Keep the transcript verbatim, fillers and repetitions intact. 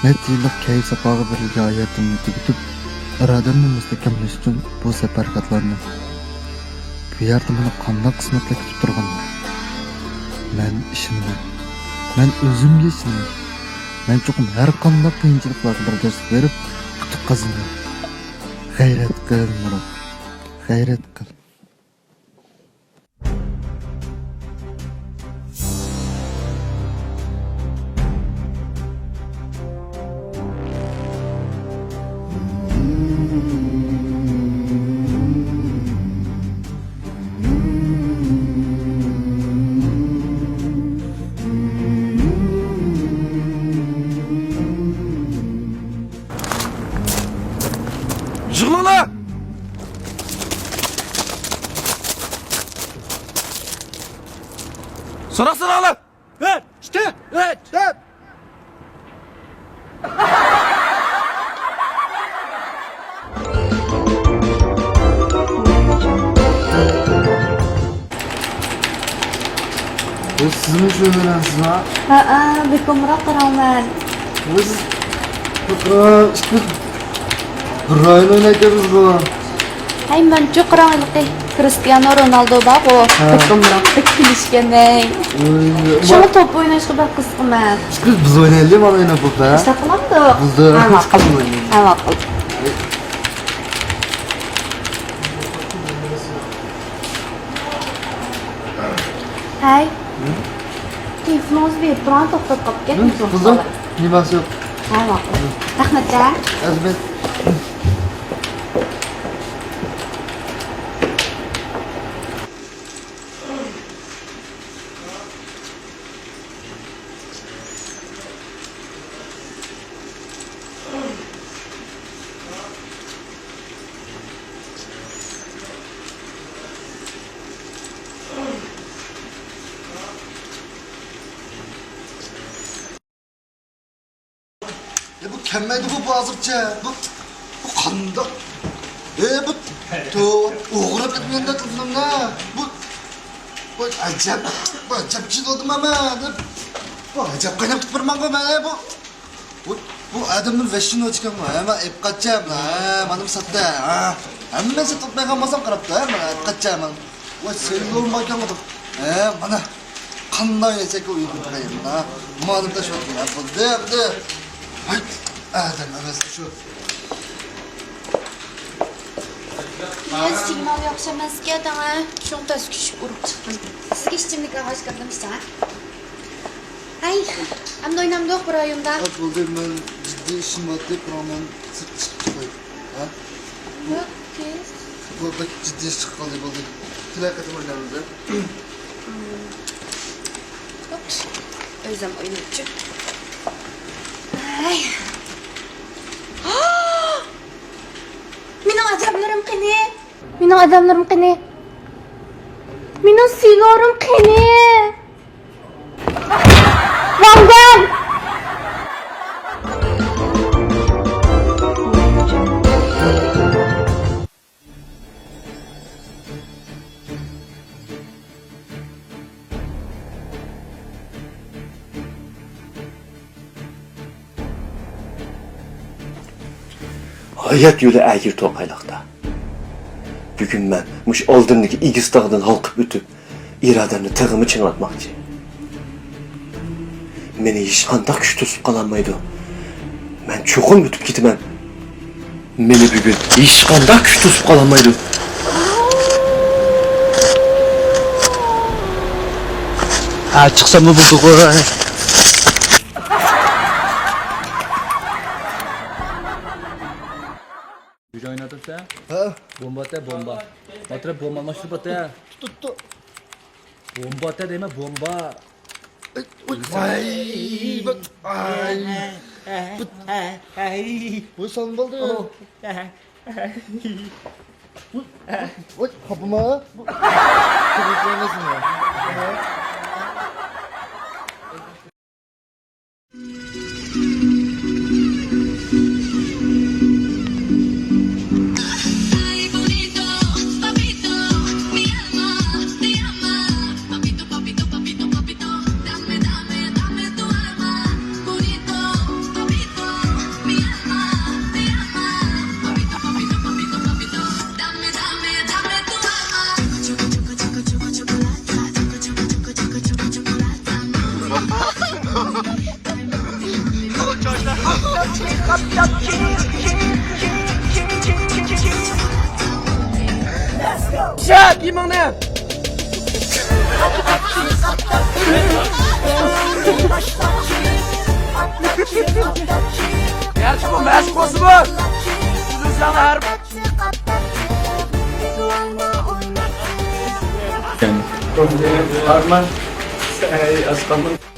نەچچە يىللىق كەيپ-ساپاغا بېرىلگەن ھاياتىمنى تۈگىتىپ، ئىرادەمنى مۇستەھكەملەش ئۈچۈن بۇ سەپەرگە ئاتلاندىم. بۇ يەردە مانا قانداق قىسمەتلەر كۈتۈپ تۇرغان. مەن ئىشىنىمەن. مەن ئۆزۈمگە ئىشىنىمەن. مەن چوقۇم ھەر قانداق قىيىنچىلىقلارغا بەرداشلىق بېرىپ، ئۇتۇق قازىنىمەن. غەيرەت قىل، مۇرات. غەيرەت قىل. يىغىلىڭلار! ساناق ساناڭلار! ئۈچ، ئۈچ، ئۈچ، تۆت! بۇ سىزمۇ شۇ بىلەنسىزما؟ ھەئە، بىكامراق قاراڭ مەن. بۇ سىز، بۇ، ئىككىمىز بىر رايون ئوينايتتۇق بىز بۇ. ھەي، مەنچۇ قاراڭ ھېلىقى كرىستىيانو رونالدو بارغۇ، ھە. بىكامراق، بەك كۈلۈشكەن ھەي. ئوي، شۇڭا ما- توپ ئويناشقا بەك قىزىقىمەن. ئىككىمىز بىز ئوينايلى، مانا ئويناپ بولسا. بىز تاقىلامدۇق؟ بىز ھە، ماقۇل. ھە، ماقۇل. ھەي. ھە؟ تېلېفونىڭىزنى بېرىپ تۇرۇڭ، توختاپ قاپتىكەن. ھە، تېلېفون قىزىم، قىلىپ. نېمىسى يوق. ھە، ماقۇل. ھە. رەھمەت ھە. رەھمەت. يا، بۇ كەلمەيدىغۇ بۇ ھازىرچە. بۇ، بۇ قانداق؟ ئە، بۇ تو-، ئوغرىپ كەتمىگەندە قىلدىم-دە. بۇ، بۇ ئەجەب، بۇ ئەجەب چىدىۋالدىم مەن. بۇ ئەجەب قايناپ كېتىپ بارمانغۇ مەن، بۇ. بۇ، بۇ ئادەمنىڭ ۋەھشىي نوچىكەنغۇ. ھە، مەن ئېلىپ قاچچام. ھە، مانا بۇ ساتتى. ھە، ھەممە سېتىپ بەرگەن بولسام قاراپتۇ. ھە، مانا ئېلىپ قاچچام مەن. ۋاي، سېلىنمايكەنغۇ. ھە، مانا. قانداق يېسەك ئۇ يېپىپ بەرگەن. مانا. مانا تاشلاپ بولدى، بولدى. ۋاي، ئادەم ئەمەس شۇ. نىياز سىگنال ياخشى ئەمەسكەن، دەڭە. شۇڭا تەس كۈچۈپ ئۇرۇپ چىقتىم. سىزگە ئىچىملىك ئالغاچ كىردىم، ئىچىڭە. ھەي، ئەمدى ئوينامدۇق بۇ رايوندا؟ ھە، بولدى، مەن جىددىي ئىشىم بار دەپ، مانا سىرتقا چىقىپ چىقاي. ھە؟ ئوكەي. بۇ بەك جىددىي ئىش چىقىپ قالدى، بولدى. كېلەر قېتىم ئوينايمىز، ھە؟ ئوكەي. ئۆزۈم ئوينايچۇ. ھەي. مېنىڭ ئادەملىرىم قېنى؟ مېنىڭ ئادەملىرىم قېنى؟ مېنىڭ سىلورۇم قېنى؟ ۋاڭگۈەن! ھايات يولى ئەگرى توقايلىقتا. بۈگۈن مەن مۇشۇ ئالدىمدىكى ئېگىز تاغدىن ھالقىپ ئۆتۈپ، ئىرادەمنى تېخىمۇ چىڭىتماقچى. مېنى ھېچقانداق كۈچ توسۇپ قالالمايدۇ. مەن چوقۇم ئۆتۈپ كېتىمەن. مېنى بۈگۈن ھېچقانداق كۈچ توسۇپ قالالمايدۇ. ھە، چىقساممۇ بولدىغۇ. بىر ئويناپ تۇرسا؟ ھە؟ بومبا ئاتە، بومبا. ئەترەپ بومبا ئالماشتۇرۇپ ئاتە. تۇت، تۇت. بومبا ئاتە دەيمەن، بومبا. ئاي، ئۇي، ئاي، بەك، ئاي. بۇ، بۇ سان بولدى. ۋوي، خاپىما. شا كىيىمىڭنى! ياخشى بۇ، مەشىق بولسىمۇ! سىزنىڭ ھەر ئارمان. ئەي، ئاسقانمۇ؟